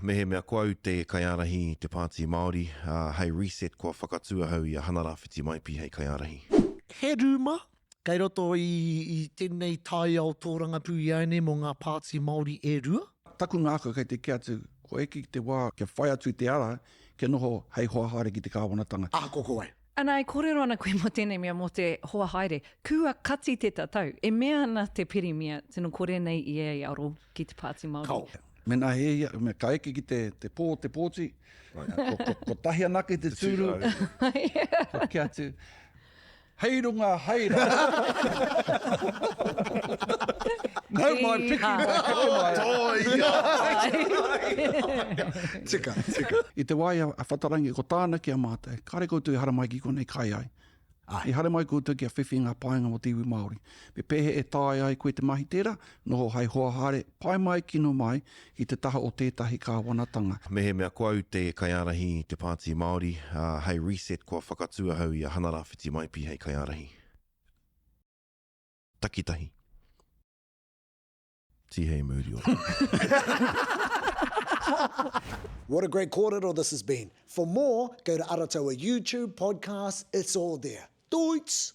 Mehemea ko au te kaiārahi i te Pāti Māori, ā, hei reset kua whakatū ahau i a Hana-Rāwhiti Maipi hei kaiārahi. He rūma kei roto i tēnei taiao tōrangapū iāianei mō ngā pāti Māori e rua. Taku ngākau kei te kī atu, kua eke ki te wā kia whai atu i te ara kia noho hei hoa haere ki te kāwanatanga. Ahakoa ko wai. Ana, e kōrero ana koe mō tēnei mea, mō te hoa haere. Kua kati te tatau. E mea ana te Pirimia, tino kore nei ia i aro ki te Pāti Māori. Kao. Mēnā he ia, me ka eke ki te, te pō, te pōti, ko, ko, kotahi anake te tūru, ko kī atu, hei runga, hei raro. Nau mai, piki mai, heke mai. Tōia! Tika, tika. I te wā i a Whatarangi, ko tāna ki a mātou, kāre koutou i haramai ki konei kai ai. I haramai koutou kia whiwhi ngā painga mō te iwi Māori. Me pēhea e taea ai koe te mahi tērā? Noho hai hoa haere, pai mai, kino mai, ki te taha o tētahi kāwanatanga. Mehemea ko au te kaiārahi i te Pāti Māori, ā, hei reset kua whakatū ahau i a Hana-Rāwhiti Maipi hei kaiārahi. Takitahi. Tihei mauri ora. What a great kōrero this has been. For more, go to Arataua YouTube, podcast, it's all there. Toots!